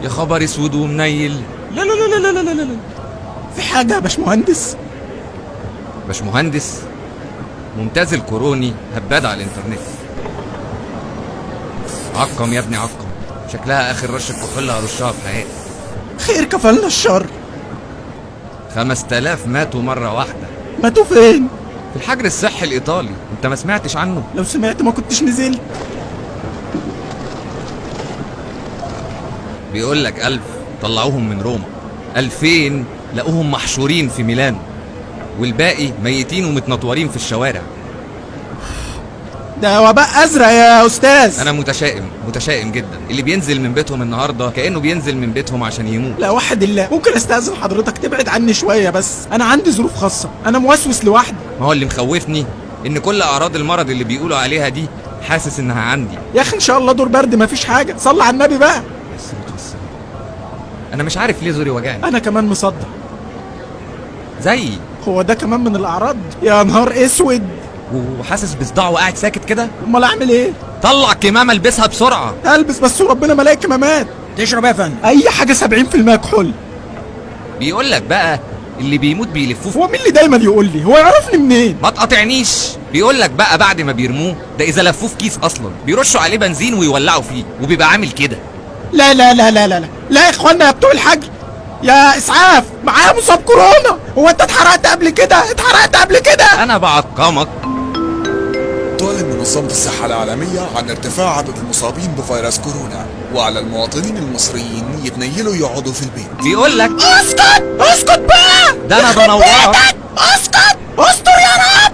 يا خبر اسود ومنيل. لا لا لا لا لا لا لا. في حاجة يا باشمهندس؟ باشمهندس ممتاز الكوروني هباد على الانترنت. عقم يا ابني عقم، شكلها اخر رشه كحول هرشها في حياتي. خير كفلنا الشر. 5000 ماتوا مرة واحدة. ماتوا فين؟ في الحجر الصحي الايطالي، انت ما سمعتش عنه؟ لو سمعت ما كنتش نزلت. بيقول لك 1000 طلعوهم من روما، 2000 لقوهم محشورين في ميلانو، والباقي ميتين ومتنطورين في الشوارع. ده وباء ازرق يا استاذ. انا متشائم، متشائم جدا. اللي بينزل من بيتهم النهارده كانه بينزل من بيتهم عشان يموت. لا وحد الله، ممكن استاذن حضرتك تبعد عني شوية بس؟ انا عندي ظروف خاصة، انا موسوس لوحدي. ما هو اللي مخوفني ان كل اعراض المرض اللي بيقولوا عليها دي حاسس انها عندي. يا اخي ان شاء الله دور برد مفيش حاجة، صلي على النبي بقى. الصلاة والسلام. انا مش عارف ليه زوري وجعني. انا كمان مصدق. زي هو ده كمان من الاعراض؟ يا نهار اسود. وحاسس بصداع وقاعد ساكت كده. امال اعمل ايه؟ طلع كمامه البسها بسرعة. البس بس وربنا ما الاقي كمامات. تشرب ايه يا فندم؟ اي حاجة 70% كحول. بيقول لك بقى اللي بيموت بيلفوه. هو مين اللي دايما يقول لي؟ هو يعرفني منين؟ ما تقاطعنيش. بيقول لك بقى بعد ما بيرموه ده، اذا لفوه في كيس اصلا بيرشوا عليه بنزين ويولعوا فيه وبيبقى عامل كده. لا لا لا لا لا لا لا يا اخوانا، يا بتوع الحجر، يا اسعاف، معايا مصاب كورونا. هو انت اتحرقت قبل كده؟ اتحرقت قبل كده؟ انا بعقمك. تعلن منظمة الصحة العالمية عن ارتفاع عدد المصابين بفيروس كورونا، وعلى المواطنين المصريين يتنيلوا يقعدوا في البيت. بيقول لك اسكت اسكت بقى، ده انا بنورك. اسكت استر يا رب.